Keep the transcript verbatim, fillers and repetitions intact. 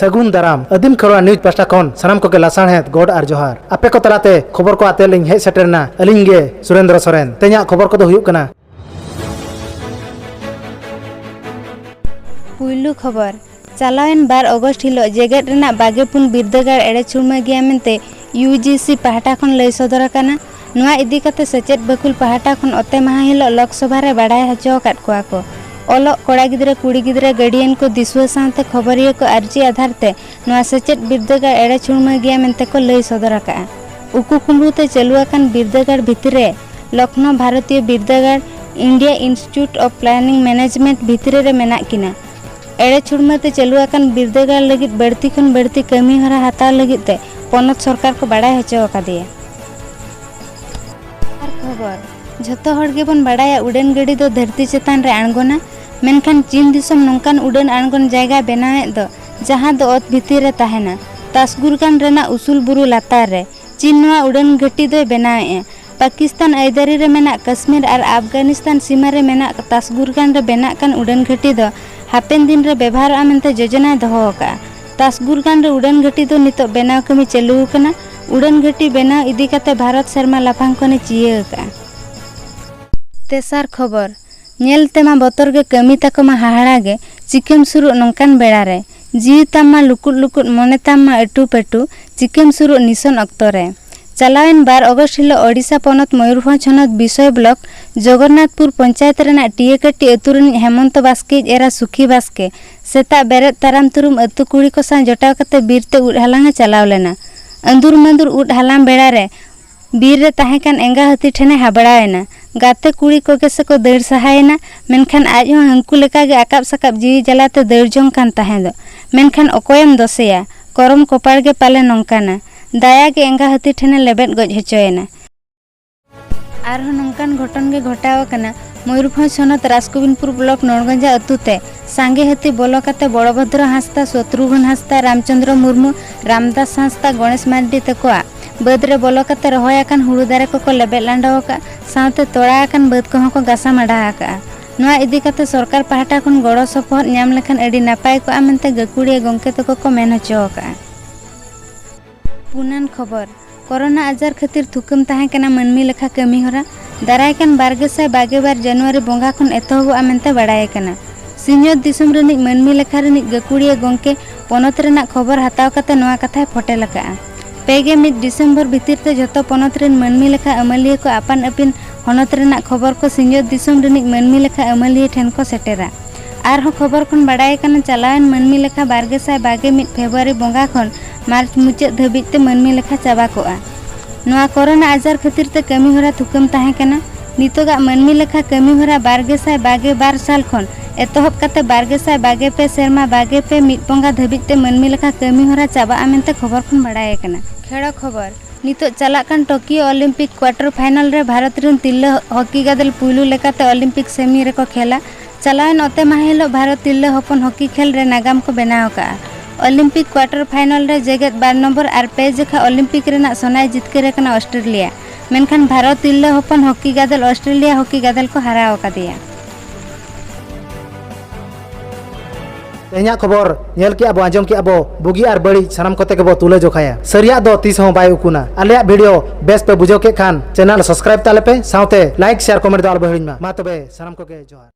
ᱥᱟᱹᱜᱩᱱ ᱫᱟᱨᱟᱢ᱾ ᱟᱹᱫᱤᱢ ᱠᱷᱮᱨᱣᱟᱲ ᱱᱤᱭᱩᱡᱽ ᱯᱟᱦᱴᱟ ᱠᱷᱚᱱ ᱥᱟᱱᱟᱢ ᱠᱚᱜᱮ ᱞᱟᱥᱟᱲᱦᱮᱫ ᱜᱚᱰ ᱟᱨ ᱡᱚᱦᱟᱨ᱾ ᱟᱯᱮ ᱠᱚ ᱛᱟᱞᱟᱛᱮ ᱠᱷᱚᱵᱚᱨ ᱠᱚ ᱟᱛᱮ ᱞᱤᱧ ᱦᱮᱡ ᱥᱮᱴᱮᱨ ᱮᱱᱟ ᱟᱹᱞᱤᱧ ᱜᱮ ᱥᱩᱨᱮᱱᱫᱨᱚ ᱥᱚᱨᱮᱱ᱾ ᱛᱮᱦᱮᱧᱟᱜ ᱠᱷᱚᱵᱚᱨ ᱠᱚᱫᱚ ᱦᱩᱭᱩᱜ ᱠᱟᱱᱟ᱾ ᱯᱩᱭᱞᱩ ᱠᱷᱚᱵᱚᱨ, ᱪᱟᱞᱟᱣᱮᱱ ᱵᱟᱨ ᱚᱜᱚᱥᱴ ᱦᱤᱞᱚᱜ ᱡᱮᱜᱮᱛ ᱨᱮᱱᱟᱜ ᱵᱟᱜᱮ ᱯᱩᱱ ᱵᱤᱨᱫᱟᱹᱜᱟᱲ ᱮᱲᱮ ᱪᱷᱩᱲᱢᱟᱹ ᱜᱮᱭᱟ ᱢᱮᱱᱛᱮ ᱭᱩ ᱡᱤ ᱥᱤ ᱯᱟᱦᱴᱟ ᱠᱷᱚᱱ ᱞᱟᱹᱭ ᱥᱚᱫᱚᱨ ᱟᱠᱟᱱᱟ᱾ ᱱᱚᱣᱟ ᱤᱫᱤ ᱠᱟᱛᱮ ᱥᱮᱪᱮᱫ ᱵᱟᱹᱠᱷᱩᱞ ᱯᱟᱦᱴᱟ ᱠᱷᱚᱱ ᱚᱛᱮ ᱢᱟᱦᱟ ᱦᱤᱞᱚᱜ ᱞᱳᱠᱥᱚᱵᱷᱟ ᱨᱮ ᱵᱟᱰᱟᱭ ᱦᱚᱪᱚ ᱟᱠᱟᱫ ᱠᱚᱣᱟ ᱠᱚ᱾ ᱚᱞᱚᱜ ᱠᱚᱲᱟ ᱜᱤᱫᱽᱨᱟᱹ, ᱠᱩᱲᱤ ᱜᱤᱫᱽᱨᱟᱹ, ᱜᱟᱨᱰᱤᱭᱟᱱ ᱠᱚ ᱫᱤᱥᱩᱣᱟᱹ ᱥᱟᱶᱛᱮ ᱠᱷᱚᱵᱚᱨᱤᱭᱟᱹ ᱠᱚ ᱟᱨᱡᱤ ᱟᱫᱷᱟᱨ ᱛᱮ ᱱᱚᱣᱟ ᱥᱮᱪᱮᱫ ᱵᱤᱨᱫᱟᱹᱜᱟᱲ ᱮᱲᱮ ᱪᱷᱩᱲᱢᱟᱹ ᱜᱮᱭᱟ ᱢᱮᱱᱛᱮ ᱠᱚ ᱞᱟᱹᱭ ᱥᱚᱫᱚᱨ ᱟᱠᱟᱫᱼᱟ᱾ ᱩᱠᱩ ᱠᱩᱢᱵᱽᱲᱩ ᱛᱮ ᱪᱟᱹᱞᱩ ᱟᱠᱟᱱ ᱵᱤᱨᱫᱟᱹᱜᱟᱲ ᱵᱷᱤᱛᱨᱤ ᱨᱮ ᱞᱚᱠᱷᱱᱚ ᱵᱷᱟᱨᱚᱛᱤᱭᱚ ᱵᱤᱨᱫᱟᱹᱜᱟᱲ, India Institute of Planning Management ᱵᱷᱤᱛᱨᱤ ᱨᱮ ᱢᱮᱱᱟᱜ ᱠᱤᱱᱟ᱾ ᱮᱲᱮ ᱪᱷᱩᱲᱢᱟᱹ ᱛᱮ ᱪᱟᱹᱞᱩ ᱟᱠᱟᱱ ᱵᱤᱨᱫᱟᱹᱜᱟᱲ ᱞᱟᱹᱜᱤᱫ ᱵᱟᱹᱲᱛᱤ ᱠᱷᱚᱱ ᱵᱟᱹᱲᱛᱤ ᱠᱟᱹᱢᱤ ᱦᱚᱨᱟ ᱦᱟᱛᱟᱣ ᱞᱟᱹᱜᱤᱫ ᱛᱮ ᱯᱚᱱᱚᱛ ᱥᱚᱨᱠᱟᱨ ᱠᱚ ᱵᱟᱲᱟᱭ ᱦᱚᱪᱚ ᱟᱠᱟᱫᱮᱭᱟ᱾ ᱟᱨ ᱠᱷᱚᱵᱚᱨ, ᱡᱷᱚᱛᱚ ᱦᱚᱲ ᱜᱮᱵᱚᱱ ᱵᱟᱲᱟᱭᱟ ᱩᱰᱟᱹᱱ ᱜᱟᱹᱰᱤ ᱫᱚ ᱫᱷᱟᱹᱨᱛᱤ ᱪᱮᱛᱟᱱ ᱨᱮ ᱟᱬᱜᱚᱱᱟ, ᱢᱮᱱᱠᱷᱟᱱ ᱪᱤᱱ ᱫᱤᱥᱚᱢ ᱱᱚᱝᱠᱟᱱ ᱩᱰᱟᱹᱱ ᱟᱬᱜᱚᱱ ᱡᱟᱭᱜᱟ ᱵᱮᱱᱟᱣᱮᱫ ᱫᱚ, ᱡᱟᱦᱟᱸ ᱫᱚ ᱚᱛ ᱵᱷᱤᱛᱤᱨ ᱨᱮ ᱛᱟᱦᱮᱱᱟ, ᱛᱟᱥᱜᱩᱨᱜᱟᱱ ᱨᱮᱱᱟᱜ ᱩᱥᱩᱞ ᱵᱩᱨᱩ ᱞᱟᱛᱟᱨ ᱨᱮ᱾ ᱪᱤᱱ ᱱᱚᱣᱟ ᱩᱰᱟᱹᱱ ᱜᱷᱟᱹᱴᱤ ᱫᱚᱭ ᱵᱮᱱᱟᱣᱮᱫᱼᱟ᱾ ᱯᱟᱠᱤᱥᱛᱟᱱ ᱟᱹᱭᱫᱟᱹᱨᱤ ᱨᱮ ᱢᱮᱱᱟᱜ ᱠᱟᱥᱢᱤᱨ ᱟᱨ ᱟᱯᱷᱜᱟᱱᱤᱥᱛᱟᱱ ᱥᱤᱢᱟᱹ ᱨᱮ ᱢᱮᱱᱟᱜ ᱛᱟᱥᱜᱩᱨᱜᱟᱱ ᱨᱮ ᱵᱮᱱᱟᱜ ᱠᱟᱱ ᱩᱰᱟᱹᱱ ᱜᱷᱟᱹᱴᱤ ᱫᱚ ᱦᱟᱯᱮᱱ ᱫᱤᱱ ᱨᱮ ᱵᱮᱵᱷᱟᱨᱚᱜᱼᱟ ᱢᱮᱱᱛᱮ ᱡᱳᱡᱚᱱᱟᱭ ᱫᱚᱦᱚ ᱟᱠᱟᱫᱼᱟ᱾ ᱛᱟᱥᱜᱩᱨᱜᱟᱱ ᱨᱮ ᱩᱰᱟᱹᱱ ᱜᱷᱟᱹᱴᱤ ᱫᱚ ᱱᱤᱛᱚᱜ ᱵᱮᱱᱟᱣ ᱠᱟᱹᱢᱤ ᱪᱟᱹᱞᱩ ᱟᱠᱟᱱᱟ᱾ ᱩᱰᱟᱹᱱ ᱜᱷᱟᱹᱴᱤ ᱵᱮᱱᱟᱣ ᱤᱫᱤ ᱠᱟᱛᱮ ᱵᱷᱟᱨᱚᱛ ᱥᱮᱨᱢᱟ ᱞᱟᱯᱷᱟᱝ ᱠᱷᱚᱱᱮ ᱪᱤᱭᱟᱹ ᱟᱠᱟᱫᱼᱟ᱾ ᱛᱮᱥᱟᱨ ᱠᱷᱚᱵᱚᱨ, ᱧᱮᱞ ᱛᱮᱢᱟ ᱵᱚᱛᱚᱨ ᱜᱮ, ᱠᱟᱹᱢᱤ ᱛᱟᱠᱚ ᱢᱟ ᱦᱟᱦᱟᱲᱟ ᱜᱮ, ᱪᱤᱠᱟᱹᱢ ᱥᱩᱨᱩᱜ ᱱᱚᱝᱠᱟᱱ ᱵᱮᱲᱟ ᱨᱮ? ᱡᱤᱣᱤ ᱛᱟᱢ ᱢᱟ ᱞᱩᱠᱩᱫ ᱞᱩᱠᱩᱫ, ᱢᱚᱱᱮ ᱛᱟᱢ ᱢᱟ ᱟᱹᱴᱩ ᱯᱟᱹᱴᱩ, ᱪᱤᱠᱟᱹᱢ ᱥᱩᱨᱩᱜ ᱱᱤᱥᱚᱱ ᱚᱠᱛᱚ ᱨᱮ? ᱪᱟᱞᱟᱣᱮᱱ ᱵᱟᱨ ᱚᱜᱚᱥᱴ ᱦᱤᱞᱚᱜ ᱳᱰᱤᱥᱟ ᱯᱚᱱᱚᱛ ᱢᱚᱭᱩᱨᱵᱷᱚᱸᱡᱽ ᱦᱚᱱᱚᱛ ᱵᱤᱥᱚᱭ ᱵᱞᱚᱠ ᱡᱚᱜᱚᱱᱱᱟᱛᱷᱯᱩᱨ ᱯᱚᱧᱪᱟᱭᱮᱛ ᱨᱮᱱᱟᱜ ᱴᱤᱭᱟᱹᱠᱟᱹᱴᱤ ᱟᱹᱛᱩ ᱨᱤᱱᱤᱡ ᱦᱮᱢᱚᱱᱛᱚ ᱵᱟᱥᱠᱮ ᱤᱡ ᱮᱨᱟ ᱥᱩᱠᱷᱤ ᱵᱟᱥᱠᱮ ᱥᱮᱛᱟᱜ ᱵᱮᱨᱮᱫ ᱛᱟᱨᱟᱢ ᱛᱩᱨᱩᱢ ᱟᱹᱛᱩ ᱠᱩᱲᱤ ᱠᱚ ᱥᱟᱶ ᱡᱚᱴᱟᱣ ᱠᱟᱛᱮ ᱵᱤᱨ ᱛᱮ ᱩᱫ ᱦᱟᱞᱟᱝ ᱮ ᱪᱟᱞᱟᱣ ᱞᱮᱱᱟ᱾ ᱟᱹᱸᱫᱩᱨ ᱢᱟᱹᱸᱫᱩᱨ ᱩᱫ ᱦᱟᱞᱟᱝ ᱵᱮᱲᱟ ᱨᱮ ᱵᱤᱨ ᱨᱮ ᱛᱟᱦᱮᱸ ᱠᱟᱱ ᱮᱸᱜᱟ ᱦᱟᱹᱛᱤ ᱴᱷᱮᱱᱮ ᱦᱟᱵᱲᱟᱣ ᱮᱱᱟ᱾ ᱜᱟᱛᱮ ᱠᱩᱲᱤ ᱠᱚᱜᱮ ᱥᱮᱠᱚ ᱫᱟᱹᱲ ᱥᱟᱦᱟᱭᱮᱱᱟ, ᱢᱮᱱᱠᱷᱟᱱ ᱟᱡ ᱦᱚᱸ ᱦᱟᱹᱱᱠᱩ ᱞᱮᱠᱟᱜᱮ ᱟᱠᱟᱵ ᱥᱟᱠᱟᱵ ᱡᱤᱣᱤ ᱡᱟᱞᱟᱛᱮ ᱫᱟᱹᱲ ᱡᱚᱝ ᱠᱟᱱ ᱛᱟᱦᱮᱸᱫᱚᱜ᱾ ᱢᱮᱱᱠᱷᱟᱱ ᱚᱠᱚᱭᱮᱢ ᱫᱚᱥᱮᱭᱟ, ᱠᱚᱨᱚᱢ ᱠᱚᱯᱟᱲ ᱜᱮ ᱯᱟᱞᱮ ᱱᱚᱝᱠᱟᱱᱟ᱾ ᱫᱟᱭᱟ ᱜᱮ ᱮᱸᱜᱟ ᱦᱟᱹᱛᱤ ᱴᱷᱮᱱᱮ ᱞᱮᱵᱮᱫ ᱜᱚᱡ ᱦᱚᱪᱚᱭᱮᱱᱟ᱾ ᱟᱨᱦᱚᱸ ᱱᱚᱝᱠᱟᱱ ᱜᱷᱚᱴᱚᱱ ᱜᱮ ᱜᱷᱚᱴᱟᱣ ᱟᱠᱟᱱᱟ ᱢᱚᱭᱩᱨᱵᱷᱚᱸᱡᱽ ᱦᱚᱱᱚᱛ ᱨᱟᱥᱜᱳᱵᱤᱱᱯᱩᱨ ᱵᱞᱚᱠ ᱱᱚᱲᱜᱚᱸᱡᱟ ᱟᱹᱛᱩ ᱛᱮ ᱥᱟᱸᱜᱮ ᱦᱟᱹᱛᱤ ᱵᱚᱞᱚ ᱠᱟᱛᱮ ᱵᱚᱲᱚᱵᱷᱚᱫᱨᱚ ᱦᱟᱸᱥᱫᱟ, ᱥᱚᱛᱨᱩᱜᱷᱚᱱ ᱦᱟᱸᱥᱫᱟ, ᱨᱟᱢᱪᱚᱸᱫᱽᱨᱚ ᱢᱩᱨᱢᱩ, ᱨᱟᱢᱫᱟᱥ ᱦᱟᱸᱥᱫᱟ, ᱜᱚᱬᱮᱥ ᱢᱟᱨᱰᱤ ᱛᱟᱠᱚᱣᱟᱜ ᱵᱟᱹᱫᱽ ᱨᱮ ᱵᱚᱞᱚ ᱠᱟᱛᱮ ᱨᱚᱦᱚᱭ ᱟᱠᱟᱱ ᱦᱩᱲᱩ ᱫᱟᱨᱮ ᱠᱚᱠᱚ ᱞᱮᱵᱮᱫ ᱞᱟᱸᱰᱟᱣ ᱟᱠᱟᱫ ᱥᱟᱶᱛᱮ ᱛᱚᱲᱟ ᱟᱠᱟᱱ ᱵᱟᱹᱫᱽ ᱠᱚᱦᱚᱸ ᱠᱚ ᱜᱟᱥᱟᱣ ᱢᱟᱰᱟ ᱟᱠᱟᱫᱼᱟ᱾ ᱱᱚᱣᱟ ᱤᱫᱤ ᱠᱟᱛᱮ ᱥᱚᱨᱠᱟᱨ ᱯᱟᱦᱴᱟ ᱠᱷᱚᱱ ᱜᱚᱲᱚ ᱥᱚᱯᱚᱦᱚᱫ ᱧᱟᱢ ᱞᱮᱠᱷᱟᱱ ᱟᱹᱰᱤ ᱱᱟᱯᱟᱭ ᱠᱚᱜᱼᱟ ᱢᱮᱱᱛᱮ ᱜᱟᱹᱠᱷᱩᱲᱤᱭᱟᱹ ᱜᱚᱢᱠᱮ ᱛᱟᱠᱚ ᱠᱚ ᱢᱮᱱ ᱦᱚᱪᱚ ᱟᱠᱟᱫᱼᱟ᱾ ᱯᱩᱱᱟᱱ ᱠᱷᱚᱵᱚᱨ, ᱠᱚᱨᱳᱱᱟ ᱟᱡᱟᱨ ᱠᱷᱟᱹᱛᱤᱨ ᱛᱷᱩᱠᱟᱹᱢ ᱛᱟᱦᱮᱸ ᱠᱟᱱᱟ ᱢᱟᱹᱱᱢᱤ ᱞᱮᱠᱷᱟ ᱠᱟᱹᱢᱤᱦᱚᱨᱟ᱾ ᱫᱟᱨᱟᱭ ᱠᱟᱱ ᱵᱟᱨ ᱜᱮᱥᱟᱭ ᱵᱟᱜᱮ ᱵᱟᱨ ᱡᱟᱱᱩᱣᱟᱨᱤ ᱵᱚᱸᱜᱟ ᱠᱷᱚᱱ ᱮᱛᱚᱦᱚᱵᱚᱜᱼᱟ ᱢᱮᱱᱛᱮ ᱵᱟᱲᱟᱭ ᱟᱠᱟᱱᱟ᱾ ᱥᱤᱧᱚᱛ ᱫᱤᱥᱚᱢ ᱨᱤᱱᱤᱡ ᱢᱟᱹᱱᱢᱤ ᱞᱮᱠᱷᱟ ᱨᱤᱱᱤᱡ ᱜᱟᱹᱠᱷᱩᱲᱤᱭᱟᱹ ᱜᱚᱢᱠᱮ ᱯᱚᱱᱚᱛ ᱨᱮᱱᱟᱜ ᱠᱷᱚᱵᱚᱨ ᱦᱟᱛᱟᱣ ᱠᱟᱛᱮ ᱱᱚᱣᱟ ᱠᱟᱛᱷᱟᱭ ᱯᱷᱚᱴᱮᱞ ᱟᱠᱟᱫᱼᱟ᱾ ᱯᱮ ᱜᱮ ᱢᱤᱫ ᱰᱤᱥᱮᱢᱵᱚᱨ ᱵᱷᱤᱛᱤᱨ ᱛᱮ ᱡᱷᱚᱛᱚ ᱯᱚᱱᱚᱛ ᱨᱤᱱ ᱢᱟᱹᱱᱢᱤ ᱞᱮᱠᱷᱟ ᱟᱹᱢᱟᱹᱞᱤᱭᱟᱹ ᱠᱚ ᱟᱯᱟᱱ ᱟᱹᱯᱤᱱ ᱦᱚᱱᱚᱛ ᱨᱮᱱᱟᱜ ᱠᱷᱚᱵᱚᱨ ᱠᱚ ᱥᱤᱧᱚᱛ ᱫᱤᱥᱚᱢ ᱨᱤᱱᱤᱡ ᱢᱟᱹᱱᱢᱤ ᱞᱮᱠᱷᱟ ᱟᱹᱢᱟᱹᱞᱤᱭᱟᱹ ᱴᱷᱮᱱ ᱠᱚ ᱥᱮᱴᱮᱨᱟ᱾ ᱟᱨᱦᱚᱸ ᱠᱷᱚᱵᱚᱨ ᱠᱷᱚᱱ ᱵᱟᱲᱟᱭ ᱠᱟᱱᱟ, ᱪᱟᱞᱟᱣᱮᱱ ᱢᱟᱹᱱᱢᱤ ᱞᱮᱠᱷᱟ ᱵᱟᱨ ᱜᱮᱥᱟᱭ ᱵᱟᱜᱮ ᱢᱤᱫ ᱯᱷᱮᱵᱽᱨᱩᱣᱟᱨᱤ ᱵᱚᱸᱜᱟ ᱠᱷᱚᱱ ᱢᱟᱨᱪ ᱢᱩᱪᱟᱹᱫ ᱫᱷᱟᱹᱵᱤᱡ ᱛᱮ ᱢᱟᱹᱱᱢᱤ ᱞᱮᱠᱷᱟ ᱪᱟᱵᱟ ᱠᱚᱜᱼᱟ᱾ ᱱᱚᱣᱟ ᱠᱚᱨᱳᱱᱟ ᱟᱡᱟᱨ ᱠᱷᱟᱹᱛᱤᱨ ᱛᱮ ᱠᱟᱹᱢᱤᱦᱚᱨᱟ ᱛᱷᱩᱠᱟᱹᱢ ᱛᱟᱦᱮᱸ ᱠᱟᱱᱟ᱾ ᱱᱤᱛᱚᱜᱟᱜ ᱢᱟᱹᱱᱢᱤ ᱞᱮᱠᱷᱟ ᱠᱟᱹᱢᱤᱦᱚᱨᱟ ᱵᱟᱨ ᱜᱮᱥᱟᱭ ᱵᱟᱜᱮ ᱵᱟᱨ ᱥᱟᱞ ᱠᱷᱚᱱ ᱮᱛᱚᱦᱚᱵ ᱠᱟᱛᱮ ᱵᱟᱨ ᱜᱮᱥᱟᱭ ᱵᱟᱜᱮ ᱯᱮ ᱥᱮᱨᱢᱟ ᱵᱟᱜᱮ ᱯᱮ ᱢᱤᱫ ᱵᱚᱸᱜᱟ ᱫᱷᱟᱹᱵᱤᱡ ᱛᱮ ᱢᱟᱹᱱᱢᱤ ᱞᱮᱠᱷᱟ ᱠᱟᱹᱢᱤᱦᱚᱨᱟ ᱪᱟᱵᱟᱜᱼᱟ ᱢᱮᱱᱛᱮ ᱠᱷᱚᱵᱚᱨ ᱠᱷᱚᱱ ᱵᱟᱲᱟᱭ ᱟᱠᱟᱱᱟ᱾ ᱠᱷᱮᱲᱚ ᱠᱷᱚᱵᱚᱨ, ᱱᱤᱛᱚᱜ ᱪᱟᱞᱟᱜ ᱠᱟᱱ ᱴᱳᱠᱤᱭᱳ ᱚᱞᱤᱢᱯᱤᱠ ᱠᱣᱟᱴᱟᱨ ᱯᱷᱟᱭᱱᱟᱞ ᱨᱮ ᱵᱷᱟᱨᱚᱛ ᱨᱮᱱ ᱛᱤᱨᱞᱟᱹ ᱦᱚᱠᱤ ᱜᱟᱫᱮᱞ ᱯᱩᱭᱞᱩ ᱞᱮᱠᱟᱛᱮ ᱚᱞᱤᱢᱯᱤᱠ ᱥᱮᱢᱤ ᱨᱮᱠᱚ ᱠᱷᱮᱞᱟ᱾ ᱪᱟᱞᱟᱣᱮᱱ ᱚᱛᱮ ᱢᱟᱦᱟ ᱦᱤᱞᱳᱜ ᱵᱷᱟᱨᱚᱛ ᱛᱤᱨᱞᱟᱹ ᱦᱚᱯᱚᱱ ᱦᱚᱠᱤ ᱠᱷᱮᱞ ᱨᱮ ᱱᱟᱜᱟᱢ ᱠᱚ ᱵᱮᱱᱟᱣ ᱟᱠᱟᱫᱼᱟ᱾ ᱚᱞᱤᱢᱯᱤᱠ ᱠᱣᱟᱴᱟᱨ ᱯᱷᱟᱭᱱᱟᱞ ᱨᱮ ᱡᱮᱜᱮᱛ ᱵᱟᱨ ᱱᱚᱢᱵᱚᱨ ᱟᱨ ᱯᱮ ᱡᱚᱠᱷᱟ ᱚᱞᱤᱢᱯᱤᱠ ᱨᱮᱱᱟᱜ ᱥᱚᱱᱟᱭ ᱡᱤᱛᱠᱟᱹᱨ ᱟᱠᱟᱱᱟ ᱚᱥᱴᱨᱮᱞᱤᱭᱟ᱾ ᱢᱮᱱᱠᱷᱟᱱ ᱵᱷᱟᱨᱚᱛ ᱛᱤᱨᱞᱟᱹ ᱦᱚᱯᱚᱱ ᱦᱚᱠᱤ ᱜᱟᱫᱮᱞ ᱚᱥᱴᱨᱮᱞᱤᱭᱟ ᱦᱚᱠᱤ ᱜᱟᱫᱮᱞ ᱠᱚ ᱦᱟᱨᱟᱣ ᱟᱠᱟᱫᱮᱭᱟ᱾ ᱛᱮᱦᱮᱧᱟᱜ ᱠᱷᱚᱵᱚᱨ ᱧᱮᱞ ᱠᱮᱜᱼᱟ ᱵᱚ, ᱟᱸᱡᱚᱢ ᱠᱮᱜᱼᱟ ᱵᱚ, ᱵᱩᱜᱤ ᱟᱨ ᱵᱟᱹᱲᱤᱡ ᱥᱟᱱᱟᱢ ᱠᱚᱛᱮ ᱜᱮᱵᱚ ᱛᱩᱞᱟᱹ ᱡᱚᱠᱷᱟᱭᱟ᱾ ᱥᱟᱹᱨᱤᱭᱟᱜ ᱫᱚ ᱛᱤᱥ ᱦᱚᱸ ᱵᱟᱭ ᱩᱠᱩᱱᱟ᱾ ᱟᱞᱮᱭᱟᱜ ᱵᱷᱤᱰᱤᱭᱳ ᱵᱮᱥ ᱯᱮ ᱵᱩᱡᱷᱟᱹᱣ ᱠᱮᱫ ᱠᱷᱟᱱ ᱪᱮᱱᱮᱞ ᱥᱟᱵᱥᱠᱨᱟᱭᱤᱵ ᱛᱟᱞᱮ ᱯᱮ, ᱥᱟᱶᱛᱮ ᱞᱟᱭᱤᱠ, ᱥᱮᱭᱟᱨ, ᱠᱚᱢᱮᱱᱴ ᱫᱚ ᱟᱞᱚ ᱯᱮ ᱦᱤᱲᱤᱧ ᱢᱟ᱾ ᱢᱟ ᱛᱚᱵᱮ ᱥᱟᱱᱟᱢ ᱠᱚᱜᱮ ᱡᱚᱦᱟᱨ᱾